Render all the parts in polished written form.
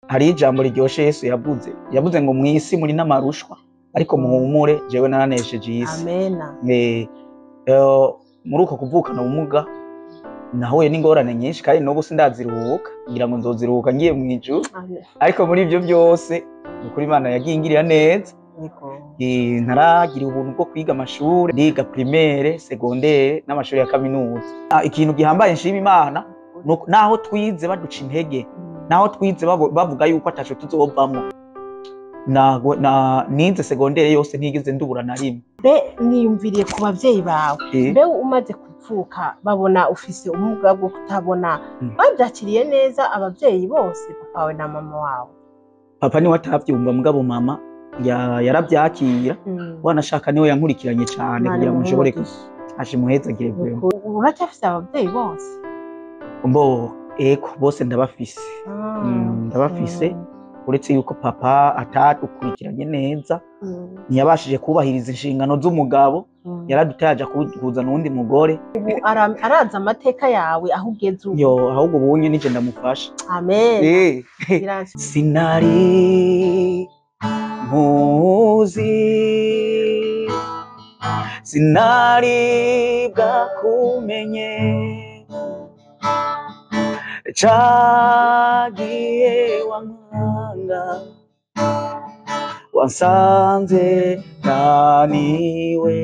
Hari ijambo riryoshe Yesu yavuze, yavuze ngo mw'isi muri n'amarushwa, ariko muhumure, jewe naranesheje isi. Amena. Muri uko kuvukana ubumuga nahuye n'ingorane nyinshi, kandi n'ubu sindaziruhuka, ngira ngo nzoziruhuka ngiye mw'ijuru. Amen. Ariko muri ivyo byose ni ukuri Imana yagiye ingirira neza. Ntaragira ubuntu bwo kwiga amashuri, ndiga primaire, secondaire n'amashuri ya kaminuza. Ikintu gihambaye nshima Imana, naho twize baduca intege, naho twize bavuga yuko ataco tuzovamwo, nize secondaire yose ntigeze ndubura na rimwe. Mbe niyumviriye ku bavyeyi bawe, mbe umaze kuvuka babona ufise ubumuga bwo kutabona, bavyakiriye neza abavyeyi bose, papa wawe na mama wawe? Papa niwe atavyumva, mugabo mama yaravyakira. Wanashaka niwe yankurikiranye cane Imana kugira ngo nshobore imuhe ashimuhezagire umugisha. vraiment. Uracyafise abavyeyi bose? Mbo eko bose ndabafise. Ndabafise, uretse yuko papa atadukurikiranye neza, ntiyabashije kubahiriza inshingano z'umugabo, yaradutaye aja kuzana uwundi mugore. Ubu arazi amateka yawe aho ugeze ubu? Yo, ahubwo ubunye nije ndamufasha. Amen. Sinari nkuzi, sinari bwakumenye, cagiye wankanga, wansanze naniwe.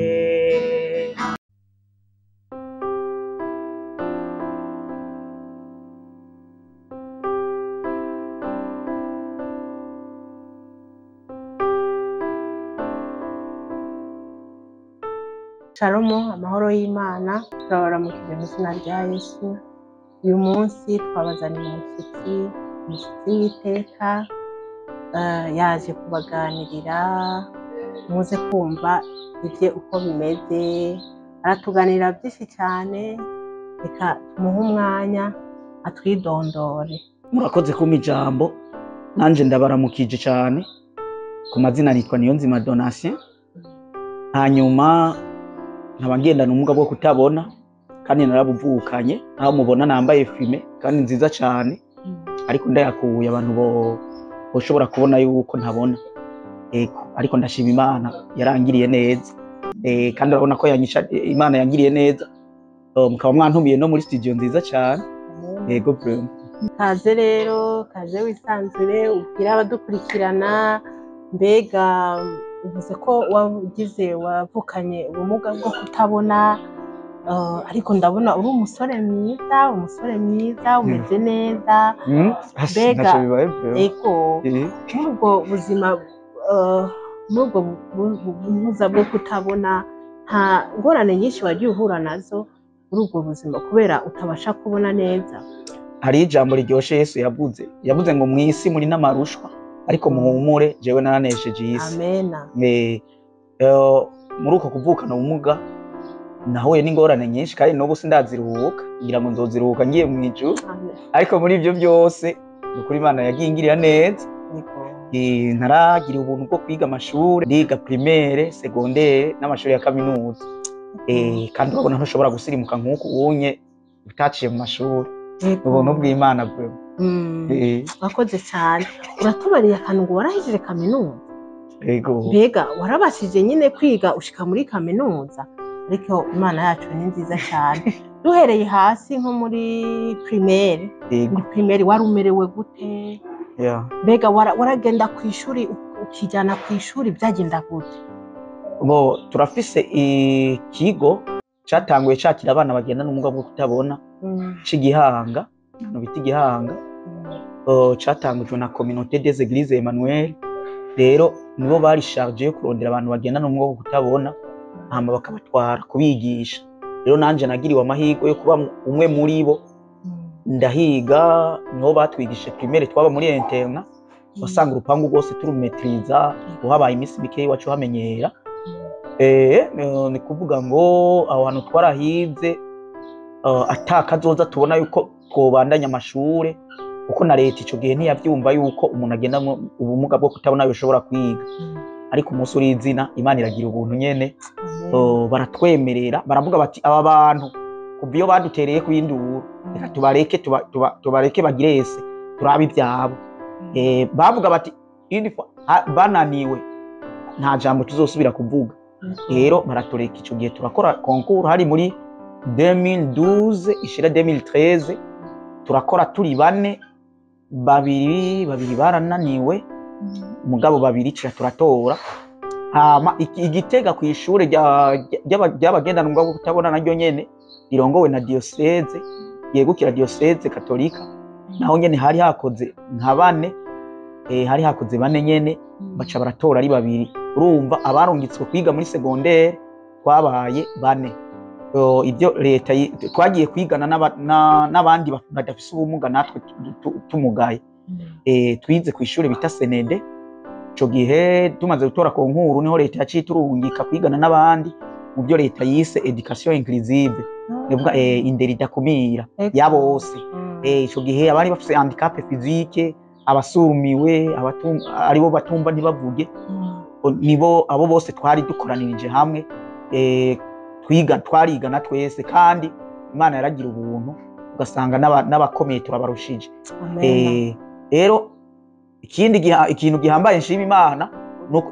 Shalomo, amahoro y'Imana, turabaramukije mu izina rya Yesu. Uyu munsi twabazaniye umushyitsi, umushyitsi w'iteka, yaje kubaganirira, muze kumva ivye uko bimeze, aratuganirira byinshi cyane. Reka tumuhe umwanya atwidondore. Murakoze kumpa ijambo, nanje ndabaramukije cyane. Ku mazina nitwa Niyonzima Donatien, hanyuma nkaba ngendana ubumuga bwo kutabona kandi narabuvukanye, aho mubona nambaye fumé kandi nziza cyane, ariko ndayakuye abantu boshobora kubona yuko ntabona. Ego, ariko ndashima Imana yarangiriye neza. Kandi urabona ko yanyisha, Imana yangiriye neza. Mukaba mwantumiye no muri studio nziza cyane. Ego vraiment. Kaze rero, kaze wisanzure, ubwire abadukurikirana. Mbega uvuze ko wagize wavukanye ubumuga bwo kutabona, ariko ndabona uri umusore mwiza, umusore mwiza umeze neza. Mbega Ntacyo bibaye vraiment. Ego, muri ubwo buzima, muri ubwo bumuga bwo kutabona, nta ngorane nyinshi wagiye uhura nazo muri ubwo buzima kubera utabasha kubona neza? Hari ijambo riryoshe Yesu yavuze, yavuze ngo mw'isi muri n'amarushwa, ariko muhumure, jewe naranesheje isi. Amena. Muri uko kuvukana ubumuga nahuye n'ingorane nyinshi, kandi n'ubu sindaziruhuka, ngira ngo nzoziruhuka ngiye mw'ijuru. Amen. Ariko muri ivyo byose ni ukuri Imana yagiye ingirira neza. Ntaragira ubuntu bwo kwiga amashuri, ndiga primaire, secondaire n'amashuri ya kaminuza. Kandi urabona ntushobora gusirimuka nk'uku unye utaciye mu mashuri. Ubuntu bw'Imana vraiment. Wakoze cyane, uratubariye akantu ngo warahejije kaminuza. Ego. Mbega warabashije nyine kwiga ushika muri kaminuza? Ariko Imana yacu ni nziza cyane. Duhereye hasi nko muri primaire, Ego. muri primaire wari umerewe gute? Mbega waragenda ku ishuri, ukijyana ku ishuri, byagenda gute? Bo turafise ikigo catanguye cakira abana bagenda n'ubumuga bwo kutabona c'Igihanga, ahantu bita Igihanga. Catangujwe na Communauté des Églises Emmanuel. Rero nibo bari chargé yo kurondera abantu bagenda n'ubumuga bwo kutabona, hama bakabatwara kubigisha. Rero nanje nagiriwe amahirwe yo kuba umwe muri bo, ndahiga. Niho batwigisha primaire, twaba muri internat, wasanga urupangu rwose turumetriza, uhabaye iminsi mikeyi wacu uhamenyera. Ni kuvuga ngo aho hantu twarahize, ata kazoza tubona yuko twobandanya amashure, kuko na leta ico gihe ntiyavyumva yuko umuntu agenda ubumuga bwo kutabona yoshobora kwiga. Ariko umunsi uri izina Imana iragira ubuntu nyene, baratwemerera, baravuga bati aba bantu kuva iyo badutereye kw'induru, reka tubareke, tubareke bagirese turabe ivyabo. Bavuga bati une fois bananiwe nta jambo tuzosubira kuvuga. Rero baratureka. Ico gihe turakora concours, hari muri 2012 ishira 2013. Turakora turi bane, babiri babiri barananiwe, mugabo babiri cira turatora. Hama igitega ku ishure ry'abagendana ubumuga bwo kutabona, naryo nyene rirongowe na diocèse, yegukira diocèse katolika, naho nyene hari hakoze nka bane, hari hakoze bane nyene, baca baratora ari babiri. Urumva abarungitswe kwiga muri secondaire twabaye bane. Ibyo leta twagiye kwigana n'abandi badafise ubumuga, natwe tumugaye. Twize ku ishuri bita Senede. Ico gihe tumaze gutora concours, niho leta yaciye iturungika kwigana n'abandi mu byo leta yise éducation inclusive, nivuga indero idakumira ya bose. Ico gihe abari bafise handicap physique, abasurumiwe, aribo batumva ntibavuge, nibo abo bose twari dukoranirije hamwe. Twiga, twarigana twese, kandi Imana yaragira ubuntu, ugasanga n'abakomeye turabarushije. Rero ikindi ikintu gihambaye nshima Imana,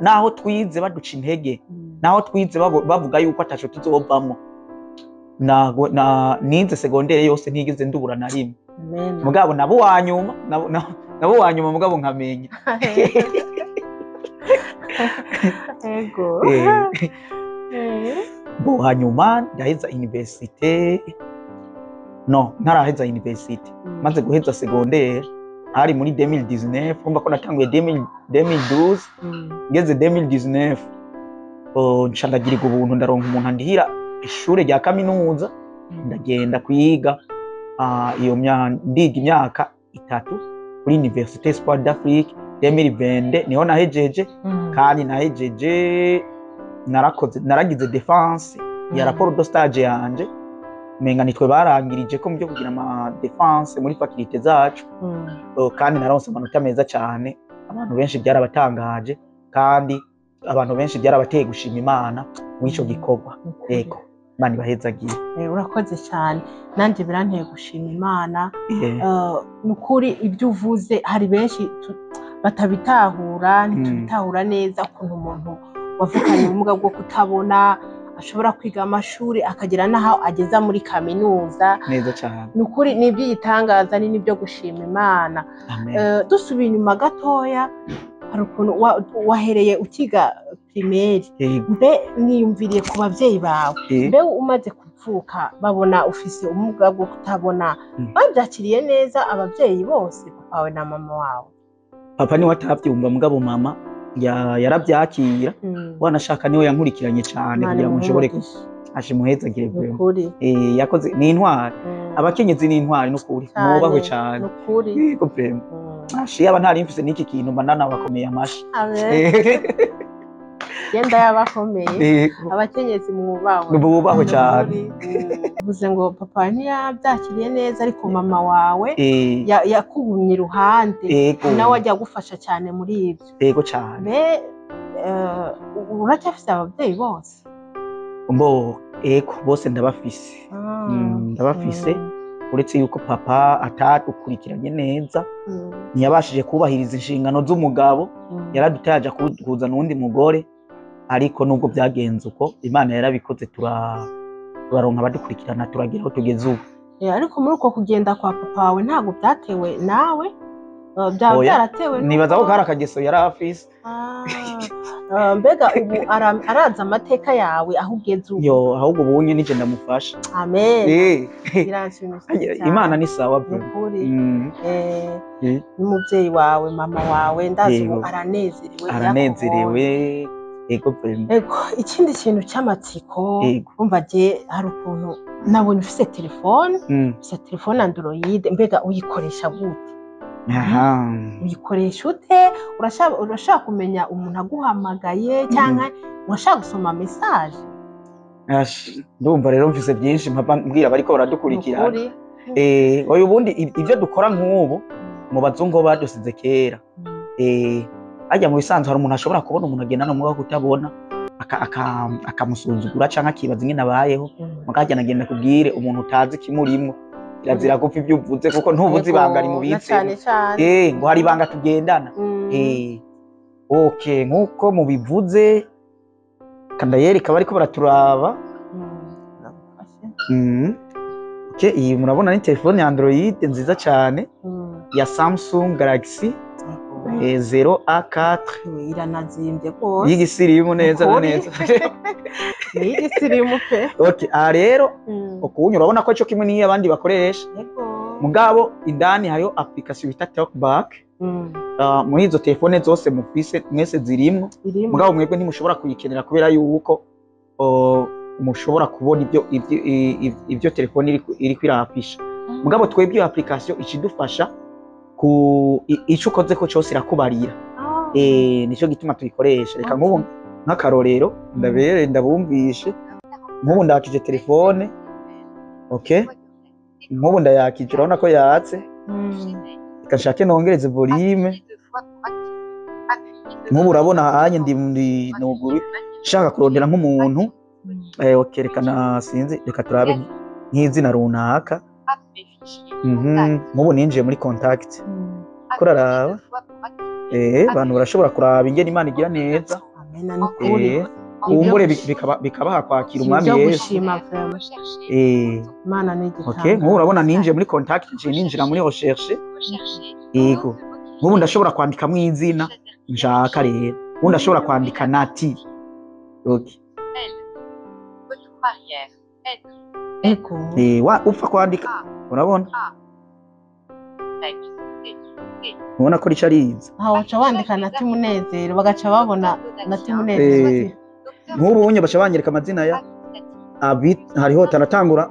naho twize baduca intege, naho twize bavuga yuko ataco tuzovamwo, nize secondaire yose ntigeze ndubura na rimwe. Mugabo nabo wanyuma, nabo wanyuma, mugabo nkamenya. Bo hanyuma ndaheza université, no ntaraheza université, maze guheza secondaire hari muri 2019. Urumva ko natanguye 2000 2012, ngeze 2019, oh, nca ndagirirwa ubuntu, ndaronka umuntu andihira ishure rya kaminuza, ndagenda kwiga. Iyo ndiga imyaka 3 kuri Université Espoir d'Afrique. 2022 niho nahejeje, kandi nahejeje narakoze, naragize défense ya rapport de stage yanje. Umenga nitwe barangirije ko mu byo kugira ama défense muri faculté zacu. Kandi naronse amanota meza cyane, abantu benshi byarabatangaje, kandi abantu benshi byarabateye gushima Imana muri ico gikorwa. Yego, Imana ibahezagiye. Urakoze cyane, nanjye biranteye gushima Imana. Ni ukuri ibyo uvuze hari benshi batabitahura, ntitubitahura neza ukuntu umuntu wavukanye ubumuga bwo kutabona ashobora kwiga amashuri akagera n'aho ageza muri kaminuza. Neza cyane. Ni ukuri ni iby'igitangaza, ni n'ibyo gushima Imana. Amen. Dusubiye inyuma gatoya, hari ukuntu wahereye ukiga primaire. Yego. Mbe niyumviriye ku babyeyi bawe, mbe umaze kuvuka babona ufise ubumuga bwo kutabona, babyakiriye neza ababyeyi bose, papa wawe na mama wawe? Papa niwe atabyumva, mugabo mama yarabyakira. Wanashaka niwe yankurikiranye cyane Imana kugira ngo nshobore imuhe ashimuhezagire umugisha. vraiment. Nukuri. Yakoze ni intwari. Abakenyezi ni intwari nukuri, mwubahwe cyane. Nukuri. Yego, vraiment. Ashi yaba ntari mfise n'iki kintu, mba nanabakomeye amashi. Amen. Yenda yabakomeye. Abakenyezi mwubahwe. Bubahwe cyane. Uvuze ngo papa ntiyabyakiriye neza, ariko mama wawe yakugumye iruhande, nawe ajya agufasha cyane muri ibyo. Yego cyane. Mbe uracyafise ababyeyi bose? Mbo ego, bose ndabafise. Ndabafise, uretse yuko papa atadukurikiranye neza, ntiyabashije kubahiriza inshingano z'umugabo, yaradutaye aja kuzana uwundi mugore. Ariko nubwo byagenze uko, Imana yarabikoze, turaronka abadukurikirana, turagira aho tugeze ubu. Ariko muri uko kugenda kwa papa wawe ntabwo byatewe nawe? Byaba Oya, byaratewe nibaza ko kari akageso yari afise. Ah, mbega ubu arazi amateka yawe aho ugeze ubu? Yo, ahubwo ubunye nije ndamufasha. Amen. Biranshimishije cyane. Imana ni sawa vraiment. Nukuri. N'umubyeyi wawe, mama wawe, ndazi ubu Yego. aranezerewe. Aranezerewe, yego vraiment. Ego, ikindi kintu cy'amatsiko, umva je hari ukuntu nabonye ufise telefone, ufise telefone Android, mbega uyikoresha gute? Uyikoresha ute? Urashaka kumenya umuntu aguhamagaye, cyangwa urashaka gusoma message? Ash, ndumva rero mfise byinshi mpava mbwira bariko baradukurikirana. Nukuri. Oya, ubundi ibyo dukora nk'ubu mu bazungu badusize kera. Hajya mu bisanzwe hari umuntu ashobora kubona umuntu agenda no wo kutabona akamusuzugura canke akibaza ingene abayeho. Mugajya nagenda kubwire umuntu utazi ikimurimwo. Kirazira gupfa ibyo uvuze, kuko ntubuze ibanga rimubitse. Cyane cyane. Ngo hari ibanga tugendana. Okay, nkuko mubivuze, kandayereka bariko baraturaba. Okay, iyi murabona ni telefone ya Android nziza cyane ya Samsung Galaxy 0A4. Iranazimbye rwose. Y'igisirimu neza na Ukuri. neza. Ni igisirimu pe. Okay, aha rero ukunyu urabona ko cyo kimwe n'iyo abandi bakoresha, mugabo indani hariho application bita Talkback. Muri izo telefone zose mufise mwese zirimwo. Irimo. Mugabo mwebwe ntimushobora kuyikenera kubera yuko mushobora kubona ibyo telefone iriko irafisha. Mugabo twebwe iyo application ikidufasha ku ico ukoze ko cyose irakubarira. Nico gituma tuyikoresha. Reka nk'ubu nk'akarorero ndabere ndabumvishe. Nk'ubu ndakije telefone, okay, nk'ubu ndayakije, urabona ko yatse. Reka nshake nongereze volume. Nk'ubu urabona hanye ndi nuguru nshaka kurondera nk'umuntu. Okay, reka na sinzi, reka turabe nk'izina runaka. Nk'ubu ninjiye muri contact, kuraraba abantu barashobora kuraba ingene Imana igira neza. Amena, ni ukuri. Kumbure bikabaha kwakira umwami Ibyo Yesu. Gushima vraiment. Imana ni Okay, igitanda. nk'ubu urabona ninjiye muri contact, nciye ninjira muri recherche. Yego, nk'ubu ndashobora kwandikamwo izina nshaka. Rero ubu ndashobora kwandika Nati, okay. Ego. Wa upfa kwandika, urabona, ubona ko rica riza. Aha waca wandika Nati Munezero, bagaca babona Nati Munezero. Nk'ubu unye baca banyereka amazina ya Abit, hariho taratangura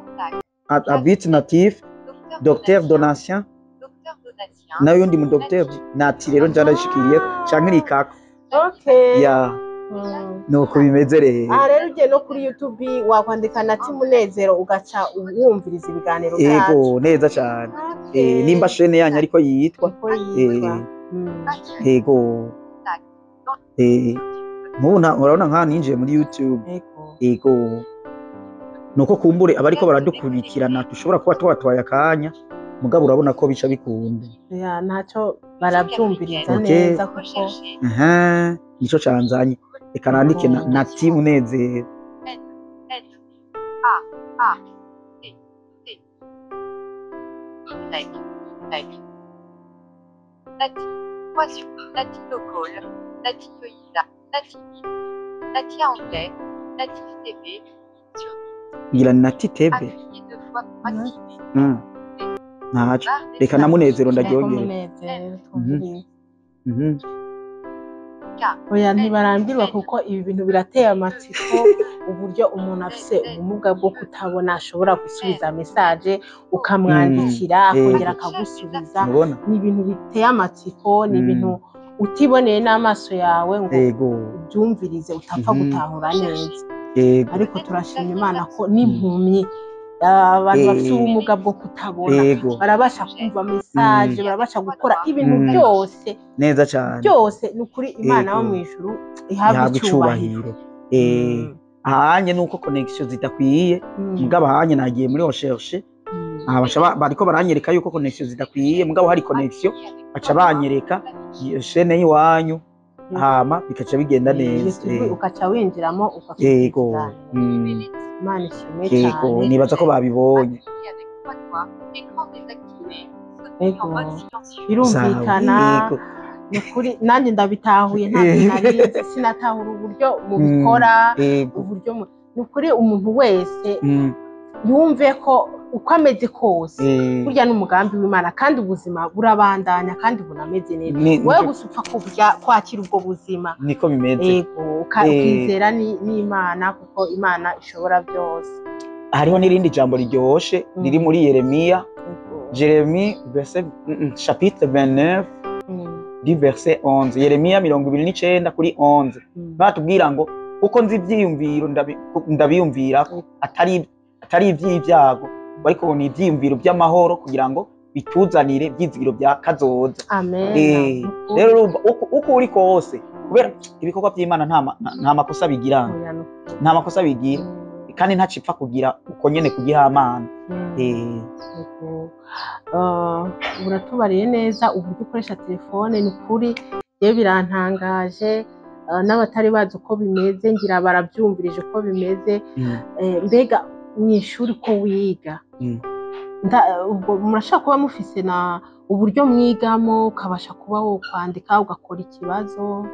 Abit Natif, Dr Donatien, nayo yundi mu Dr Nati. Rero nja ndashikiriye canke rikako. Ya, nuko bimeze rero. Aha rero ugiye no kuri YouTube wakwandika Nati Munezero, ugaca wumviriza ibiganiro byacu. Ego, neza cyane. Nimba chaîne yanyu ariko yitwa Uko yitwa. Ego, nk'ubu urabona nka ninjiye muri YouTube. Ego, nuko kumbure abariko baradukurikirana dushobora kuba twabatwaye akanya, mugabo urabona ko bica bikunda. Ya, ntacyo, barabyumviriza neza kuko Aha nico canzanye. Reka nandike na Nati Munezero. N A A T T Y Y Nati 3 sur Nati local, Nati Yoïsa, Nati Nati anglais, Nati TV sur Ngira ni Nati TV. Appuyez deux fois pour activer. Ntaco, Barre reka na Munezero Ego. ndaryongera. Munezero twumvirize. K Oya, ntibarambirwa kuko ibi bintu birateye amatsiko, uburyo umuntu afise ubumuga bwo kutabona ashobora gusubiza message, ukamwandikira akongera akagusubiza. Mubona. Ni ibintu biteye amatsiko, ni ibintu utiboneye n'amaso yawe ngo ubyumvirize utapfa gutahura neza. Ariko turashima Imana ko n'impumyi, abantu bafite ubumuga bwo kutabona, barabasha kumva message, barabasha gukora ibintu byose. Neza cyane. Byose. Ni ukuri Imana yo mu ijuru ihabwa ihabwa icyubahiro. Icubahiro. Ahanye nuko connection zidakwiye, mugabo ahanye nagiye muri recherche. Aha baca bariko baranyereka yuko connection zidakwiye, mugabo hari connection baca banyereka iyo chaîne y'iwanyu, hama bikaca bigenda neza. YouTube, ukaca winjiramo ugakurikirana. Imana ishimwe cyane. Nibaza ko babibonye. Birumvikana. Sawa, yego. Ni ukuri nanjye ndabitahuye, ntabwo nari nzi, sinatahura uburyo mubikora, uburyo ni ukuri umuntu wese yumve ko uko ameze kose, burya n'umugambi w'Imana, kandi ubuzima burabandanya kandi bunameze neza. Wowe gusa upfa kwakira ubwo buzima. Niko bimeze. Yego, ukizera n'Imana, kuko Imana ishobora byose. Hariho n'irindi jambo riryoshe riri muri Yeremiya. Jérémie verset chapitre 29 du verset 11, Yeremiya 29 kuri 11. Batubwira ngo kuko nzi ibyiyumviro ndabiyumvira atari iby'ibyago, ariko ni ibyiyumviro by'amahoro kugira ngo bituzanire ibyizigiro bya kazoza. Amen. Rero urumva uko uri kose, kubera ibikorwa by'Imana nta makosa bigira. Oya, ni ukuri. Nta makosa bigira, kandi ntacipfa kugira uko nyene kugihamana. Yego. Uratubariye neza uburyo ukoresha telefone. Ni ukuri yewe birantangaje, n'abatari bazi uko bimeze ngira barabyumvirije uko bimeze. Mbega mu ishuri ko wiga, ubwo murashobora kuba mufise na uburyo mwigamo, ukabasha kuba wo kwandika ugakora ikibazo?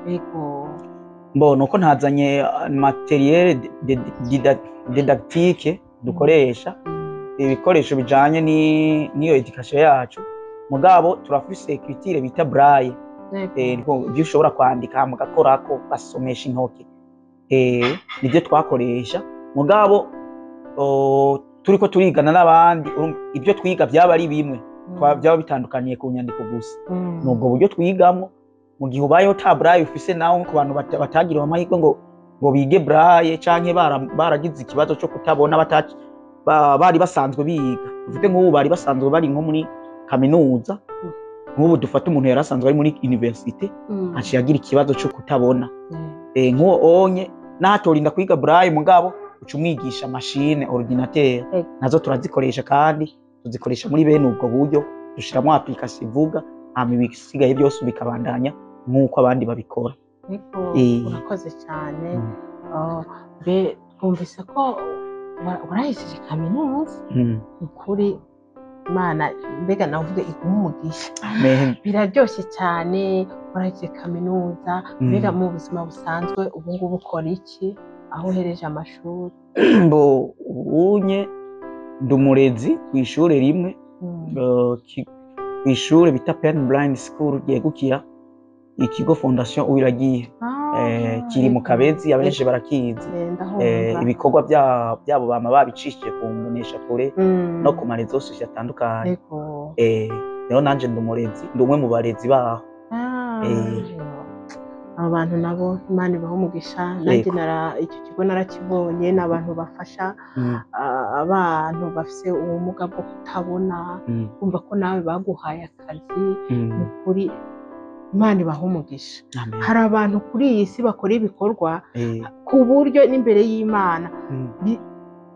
Yego. Mbona uko ntazanye matériel didactique dukoresha, ibikoresho bijanye n'iyo éducation yacu, mugabo turafise écriture bita braille. Niko ibyo ushobora kwandika mugakorako, ugasomesha intoki, nibyo twakoresha. Mugabo turiko turigana n'abandi, urumva ibyo twiga byaba ari bimwe, byaba bitandukaniye ku nyandiko gusa. Nubwo buryo twigamo. Mu gihe ubayeho ta braille ufise nawe, ku bantu batagiriwe amahirwe ngo bige braille, canke baragize ikibazo cyo kutabona, bari basanzwe biga, dufite nk'ubu bari basanzwe bari nko muri kaminuza, nk'ubu dufate umuntu yari asanzwe ari muri université, aciye agira ikibazo cyo kutabona, nk'uwo onye natorinda kwiga braille, mugabo uca umwigisha machine ordinateur. Nazo turazikoresha, kandi tuzikoresha muri bene ubwo buryo, dushiramo application ivuga, hama ibisigaye byose bikabandanya nk'uko abandi babikora. Yego, urakoze cyane. Mbe twumvise ko warahishije kaminuza. Ukuri Imana mbega navuge iguha umugisha. Amen. Biraryoshye cyane, warahishije kaminuza. Mbega mu buzima busanzwe ubu ngubu ukora iki aho uhereje amashuri? Mbo ubunye ndi umurezi kw'ishure rimwe, kw'ishure bita Pen Blind School, ryegukira ikigo Fondation Uwiragiye. Kiri mu Kabezi, abenshi barakizi. Ndahumva. Ibikorwa byabo bama babicishije ku mbonesha kure no ku ma réseaux sociaux atandukanye. Rero nanje ndi umurezi, ndi umwe mu barezi baho. Abo bantu nabo Imana ibaha umugisha. Nanjye icyo kigo narakibonye, ni abantu bafasha abantu bafise ubumuga bwo kutabona. Kumva ko nawe baguhaye akazi, ni ukuri Imana ibaha umugisha. Amen. Hari abantu kuri iyi si bakora ibikorwa ku buryo n'imbere y'Imana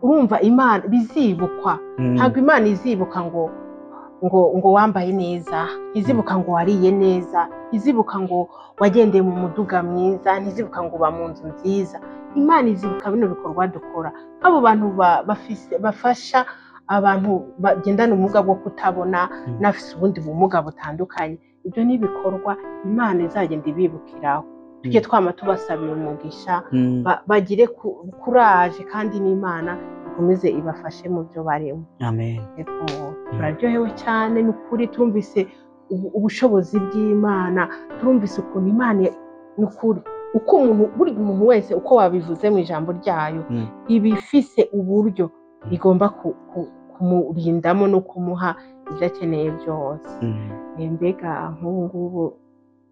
urumva Imana bizibukwa. Ntabwo Imana izibuka ngo wambaye neza, ntizibuka ngo wariye neza, ntizibuka ngo wagendeye mu muduga mwiza, ntizibuka ngo uba mu nzu nziza. Imana izibuka bino bikorwa dukora, nk'abo bantu bafasha abantu bagendana ubumuga bwo kutabona n'abafise ubundi bumuga butandukanye. Ibyo ni ibikorwa Imana izagenda ibibukiraho. Tujye twama tubasabira umugisha, bagire kuraje, kandi n'Imana ikomeze ibafashe mu byo barimo. Amen. Yego, turaryohewe cyane, ni ukuri turumvise ubushobozi bw'Imana, turumvise ukuntu Imana, ni ukuri uko umuntu, buri muntu wese, uko wabivuze mu ijambo ryayo, iba ifise uburyo igomba kumurindamo no kumuha ibyo akeneye byose. Mbega nk'ubu ngubu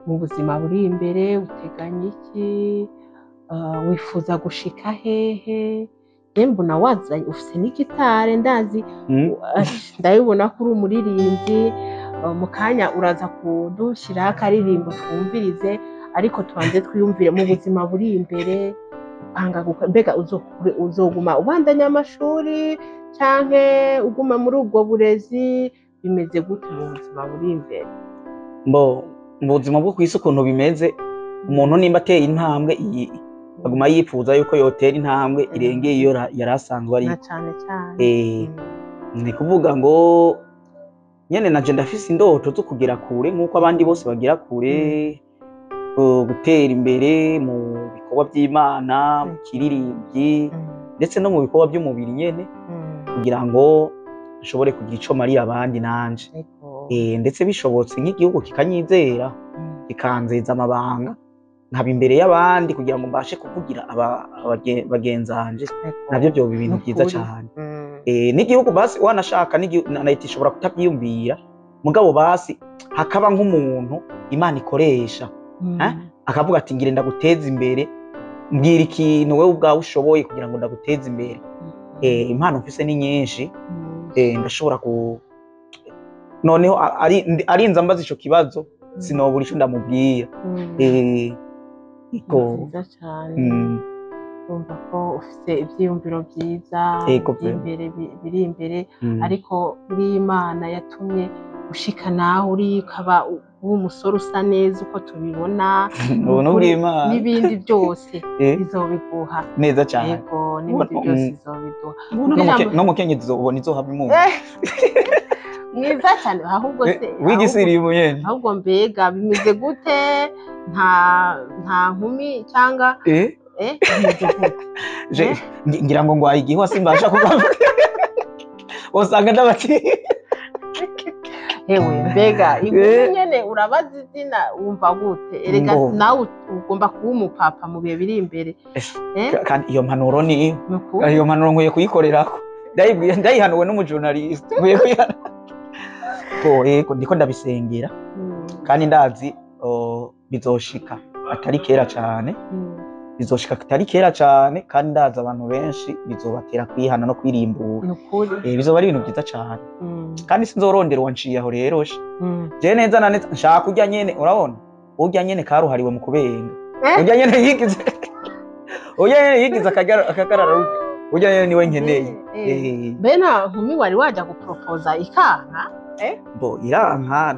mu buzima buri imbere uteganya iki? Wifuza gushika hehe? Njye mbona wazanye, ufise n'igitare, ndazi, ndabibona ko uri umuririmbyi. Mu kanya uraza kudushyiraho akaririmbo twumvirize, ariko tubanze twiyumvire mu buzima buri imbere upanga mbega uzoguma ubandanya amashuri canke uguma muri ubwo burezi? Bimeze gute mu buzima buri imbere? Mbo mu buzima bwo kw'isi ukuntu bimeze, umuntu nimba ateye intambwe iyi, aguma yifuza yuko yotera intambwe irengeye iyo yari asanzwe ari. Na cane cane. Ni kuvuga ngo nyene naje ndafise indoto zo kugera kure nk'uko abandi bose bagera kure, gutera imbere mu bikorwa by'Imana, mu kiririmbyi, ndetse no mu bikorwa by'umubiri nyene, kugira ngo nshobore kugira ico mariye abandi nanje. Ndetse bishobotse nk'igihugu kikanyizera, kikanzeza amabanga, nkaba imbere y'abandi kugira ngo mbashe kuvugira bagenzanje, navyo vyoba ibintu byiza Nukuri. cane. N'igihugu basi wanashaka na leta ishobora kutabyiyumvira, mugabo basi hakaba nk'umuntu Imana ikoresha, eh? Akavuga ati: "Ngire ndaguteza imbere, mbwira ikintu wewe ubwawe ushoboye kugira ngo ndaguteze imbere." Impano mfise ni nyinshi. Ndashobora ku noneho arinze ambaza ico kibazo, sinobura ico ndamubwira. Ni Iko vyiza cane. Urumva ko ufite ivyiyumviro vyiza Ego pe. imbere biri imbere, ariko muri Imana yatumye ushika naho uri, ukaba uri umusore usa neza uko tubibona. Ubuntu bw'Imana. N'ibindi byose izobiguha. Neza cyane. Yego, n'ibindi byose izobiduha. N'umukenyezi ubona izohava imuha. Mwiza cyane ahubwo se. W'igisirimu nyene. Ahubwo mbega bimeze gute? Nta nkumi cyangwa bimeze gute? Ngira ngo ngwaye igihwa, simbasha kuva, usanga ndabati. Hewe, mbega inkumi nyene urabaza izina, wumva gute erega? Nawe ugomba kuba umupapa mu bihe biri imbere. Kandi iyo mpanuro ni Ni ukuri. Iyo mpanuro nkwiye kuyikorerako, ndayibwiye, ndayihanuwe n'umujournaliste, nkwiye kuyihana. Bo yego, ndiko ndabisengera kandi ndazi bizoshika atari kera cane. Bizoshika atari kera cane, kandi ndazi abantu benshi bizobatera kwihana no kwirimbura. Ni ukuri. Bizoba ari ibintu byiza cane. Kandi sinzorondera uwanciye aho rero she. Je neza na neza nshaka urya nyene, urabona urya nyene karuhariwe mu kubenga. Urya nyene yigize, urya nyene yigize akagarara, urya nyene niwe nkeneye. Mbe nta nkumi wari waja guporopoza ikanka? Bo iranka,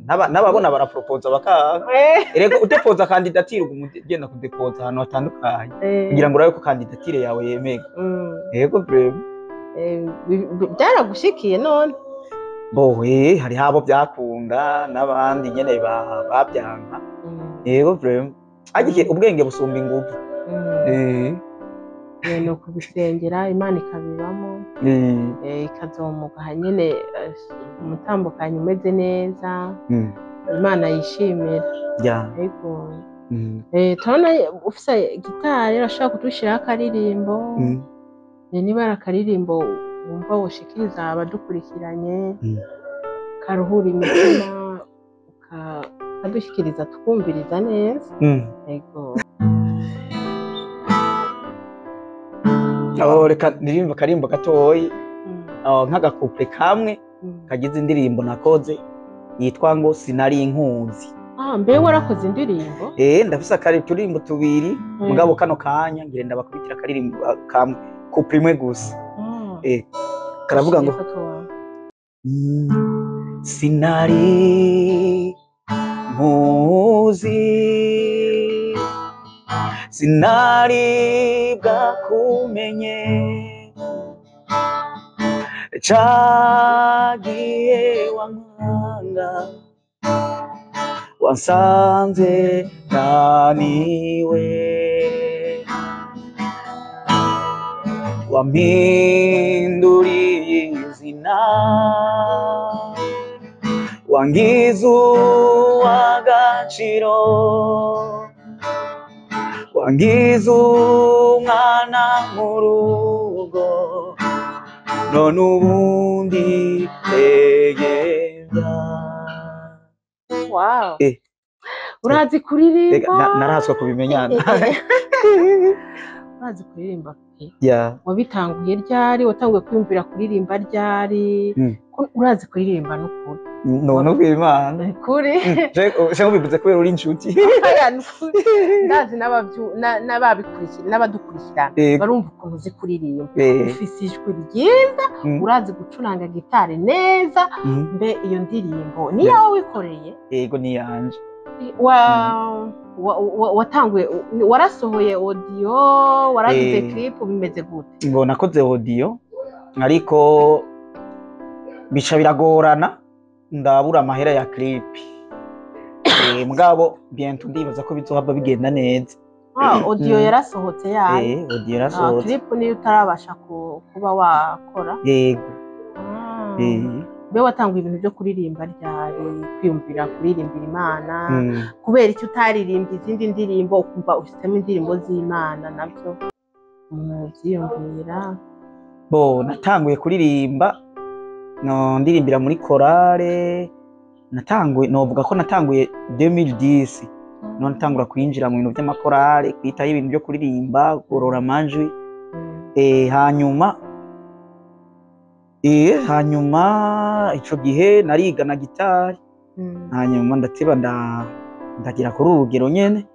n'ababona barapropoza bakanka. Erega udepoza candidature, uguma ugenda kudepoza ahantu hatandukanye kugira ngo urabe ko candidature yawe yemega. Yego, vraiment. Byaragushikiye none? Bo hariho abo byakunda n'abandi nyene babyanka. Yego, vraiment, ariko ubwenge busumba inguvu. Ni ukubisengera, Imana ikabibamo, ikazomugaha nyene umutambukanyi umeze neza, Imana yishimira. Yego. Turabona ufise gitari, urashobora kudushiraho akaririmbo. Niba ari akaririmbo wumva woshikiriza abadukurikiranye, karuhura imitima, ukadushyikiriza tukumviriza neza. Yego. Oh, reka ndirimba akarimbo gatoyi. Oh, nk'agakupure kamwe kagize indirimbo nakoze yitwa ngo "Sinari inkuzi". Ah, mbe warakoze indirimbo? Ndafise akari turirimbo tubiri. Mugabo kano kanya ngire ndabakubitira akaririmbo kamwe, couplet imwe gusa. Karavuga ngo: Shirika tuwa. Sinari nkuzi, sinari bwakumenye, cagiye wankanga, wansanze naniwe, wampinduriye izina, wangize uw'agaciro, wangize umwana mu rugo, none ubundi tegeza. Wow. Urazi kuririmba? Narahaswa kubimenya. Urazi kuririmba pe. Ya. Wabitanguye ryari? Watanguye kwiyumvira kuririmba ryari? Ko urazi kuririmba n'ukuri. None ubw'Imana. Kuri. Je ubivuze kubera uri inshuti. Oya, nukuri. Ndazi n'ababikurikira n'abadukurikirana barumva ukuntu uzi kuririmba. Ufise ijwi ryiza, urazi gucuranga gitari neza. Mbe iyo ndirimbo ni yawe wikoreye? Yego, ni yanje. Watanguye, warasohoye audio, waragize clip, bimeze gute? Ngo nakoze audio, ariko bica biragorana, ndabura amahera ya clip. Mugabo bientôt ndibaza ko bizohava bigenda neza. Ah, audio yarasohotse yayo? Audio yarasohotse. Clip niyo utarabasha kuba wakora? Yego. Ah. Mbe watanguye ibintu byo kuririmba ryari, kwiyumvira kuririmbira Imana? Kubera icyo utaririmbye izindi ndirimbo, ukumva ufitemo indirimbo z'Imana, nabyo umuntu yabyiyumvira? Bo natanguye kuririmba, no ndirimbira muri chorale, natanguye, novuga ko natanguye 2010, none ntangura kwinjira mu bintu by'amakorale, kwitaho ibintu byo kuririmba, kugorora amajwi. Hanyuma ico gihe nariga na gitari. Hanyuma ndateba ndagira kuri uru rugero nyene.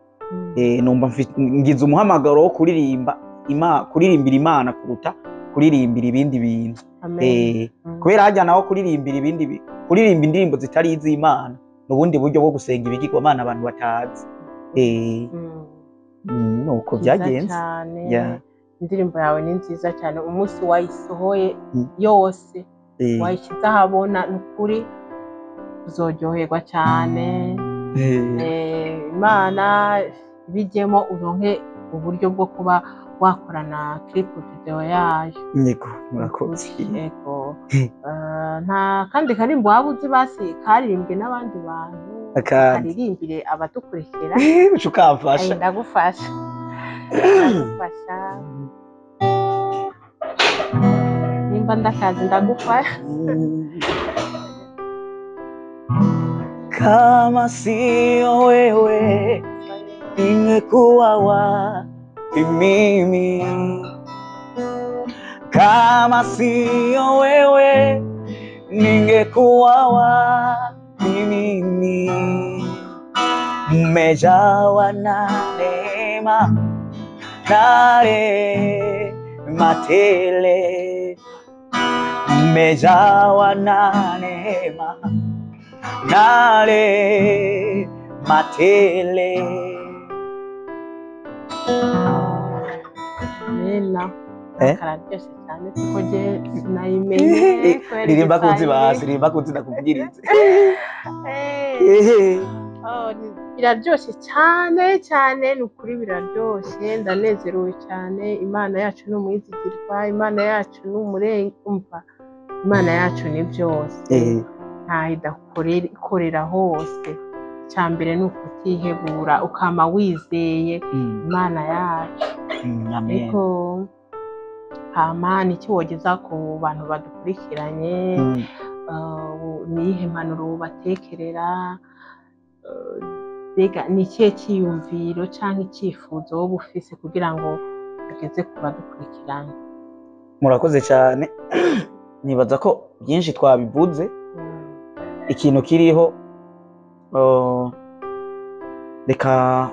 Numva ngize umuhamagaro wo kuririmba. kuririmbira Imana kuruta kuririmbira ibindi bintu. Amen. Kubera harya naho kuririmbira ibindi, kuririmba indirimbo zitari iz'Imana n'ubundi buryo bwo gusenga ibigirwamana abantu batazi. Nuko Byiza byagenze. cyane. Indirimbo yawe ni nziza cyane. Umunsi wayisohoye yose, wayishyize ahabona, ni ukuri uzoryoherwa cyane. Imana bijyemo, uronke uburyo bwo kuba wakorana clip video yayo. Yego, murakoze. Yego. Nta kandi karimbo waba uzi basi karirimbwe n'abandi bantu? Akandi. Karirimbire abadukurikira. Uca ukamfasha. Ay, ndagufasha, ndagufasha. Nimba ndakazi, ndagufasha. Kama sio wewe ningekuwa wapi mimi? Kama sio wewe ningekuwa wapi mimi? Mmejawa na neema na rehema tele, mmejawa na neema na rehema tele. Amena. Eh? Kararyoshye cyane, kuko je sinayimenye kubera Ririmba kunzi. igiswahili. Basi ririmba kunzi, ndakubwirize. Oh, biraryoshye cyane cyane, ni ukuri biraryoshye, ndanezerewe cyane. Imana yacu ni umwizigirwa, Imana yacu ni umurengumva, Imana yacu ni byose. Ntaho idakorera, ikorera hose. Icya mbere ni ukutihebura, ukama wizeye Imana yacu. Amen. Ariko hama ni iki wogeza ku bantu badukurikiranye? Ni iyihe mpanuro wobatekerera? Mbega ni ikihe cyiyumviro cyangwa icyifuzo woba ufise kugira ngo ugeze ku badukurikiranye? Murakoze cyane. Nibaza ko byinshi twabivuze. Ikintu kiriho, reka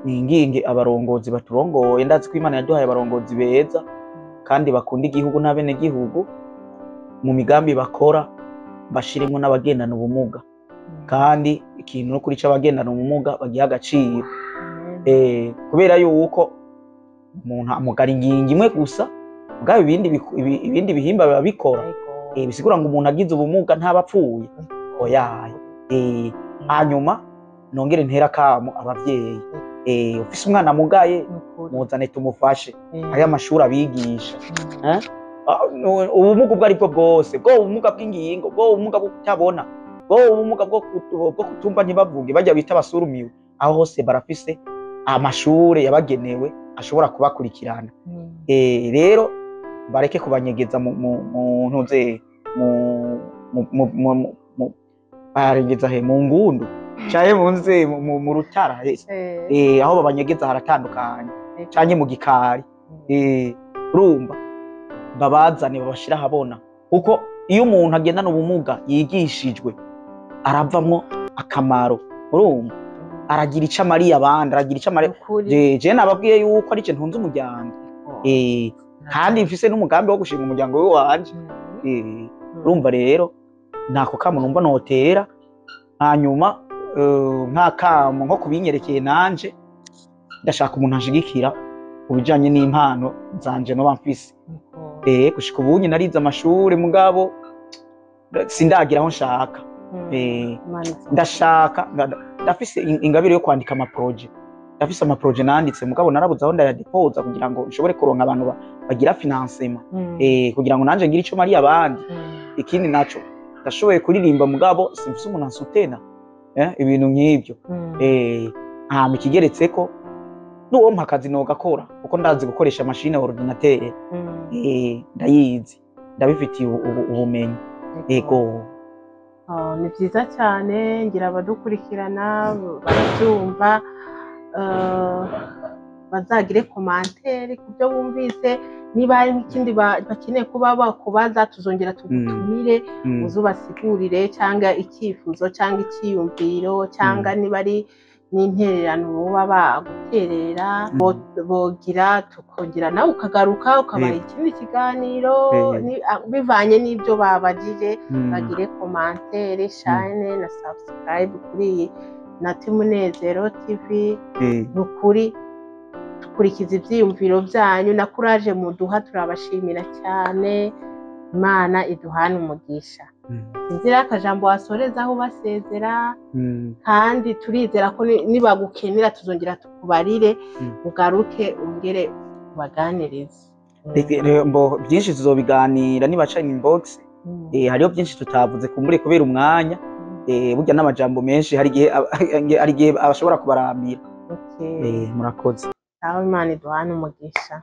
ninginge abarongozi baturongoye. Ndazi ko Imana yaduhaye abarongozi beza kandi bakunda igihugu n'abenegihugu. Mu migambi bakora bashiremo n'abagendana ubumuga, kandi ikintu no kuri c'abagendana ubumuga bagiha agaciro. Kubera yuko umuntu amugara ingingo imwe gusa, mugabo ibindi bihimba biba bikora. Bisigura ngo umuntu agize ubumuga ntaba apfuye, oyaye. Hanyuma nongere ntera akamo abavyeyi. Ufise umwana amugaye, muzane tumufashe. Hariyo amashuri abigisha. Eh? Ah, ubumuga ubwo aribwo bwose, bwo ubumuga bw'ingingo, bwo ubumuga bwo kutabona, bwo ubumuga bwo kutumva ntibavuge, bajya bita abasurumiwe, aho hose barafise amashure yabagenewe ashobora kubakurikirana. Rero bareke kubanyegeza mu ntuze mu mu mu mu mu barengeza he mu ngundu canke mu nze mu rutara. Aho babanyegeza haratandukanye, canke mu gikari. Urumva, babazane babashira ahabona, kuko iyo umuntu agendana ubumuga yigishijwe aravamwo akamaro. Urumva, aragira ico amariye abandi, aragira ico amariye. Je nababwiye yuko ari je ntunze umuryango, kandi mfise n'umugambi wo gushinga umuryango w'iwanje. Urumva rero ntako kamo numva notera. Hanyuma nk'akamo nko kubinyerekeye, nanje ndashaka umuntu anshigikira ku bijanye n'impano zanje noba mfise. Gushika ubunye narize amashuri, mugabo sindagira aho nshaka. Ndashaka, ndafise ingabire yo kwandika amaproje. Ndafise amaproje nanditse, mugabo narabuze aho ndayadepoza kugira ngo nshobore kuronka abantu bagira financement, kugira ngo nanje ngire ico mariye abandi. Ikindi naco, ndashoboye kuririmba, mugabo simfise umuntu ansutena, ibintu nk'ivyo. Hama ikigeretseko, n'uwo mpa akazi nogakora, kuko ndazi gukoresha machine ordinateur. Ndayizi, ndabifitiye ubumenyi. Ego. Oh, ni byiza cyane. Ngira abadukurikirana barabyumva. Bazagire commentaire ku byo bumvise. Niba hari n'ikindi bakeneye kuba bakubaza, tuzongera tugutumire, uzubasigurire, cyangwa icyifuzo cyangwa icyiyumviro, cyangwa niba ari n'intererano boba baguterera, bogira tukongera nawe ukagaruka ukabaha ikindi kiganiro bivanye n'ibyo babajije. Bagire commentaire, share na subscribe kuri iyi Nati Munezero TV. Ni ukuri dukurikiza ibyiyumviro byanyu na courage muduha, turabashimira cyane. Imana iduhane umugisha. Sinzi rero akajambo wasorezaho basezera, kandi turizera ko nibagukenera tuzongera tukubarire, ugaruke ongere ubaganirize. Mbo byinshi tuzobiganira nibaca inbox. Hariho byinshi tutavuze kumbure kubera umwanya. Burya n'amajambo menshi hari igihe ashobora kubarambira. Okay. Murakoze. Sawa, Imana iduhane umugisha.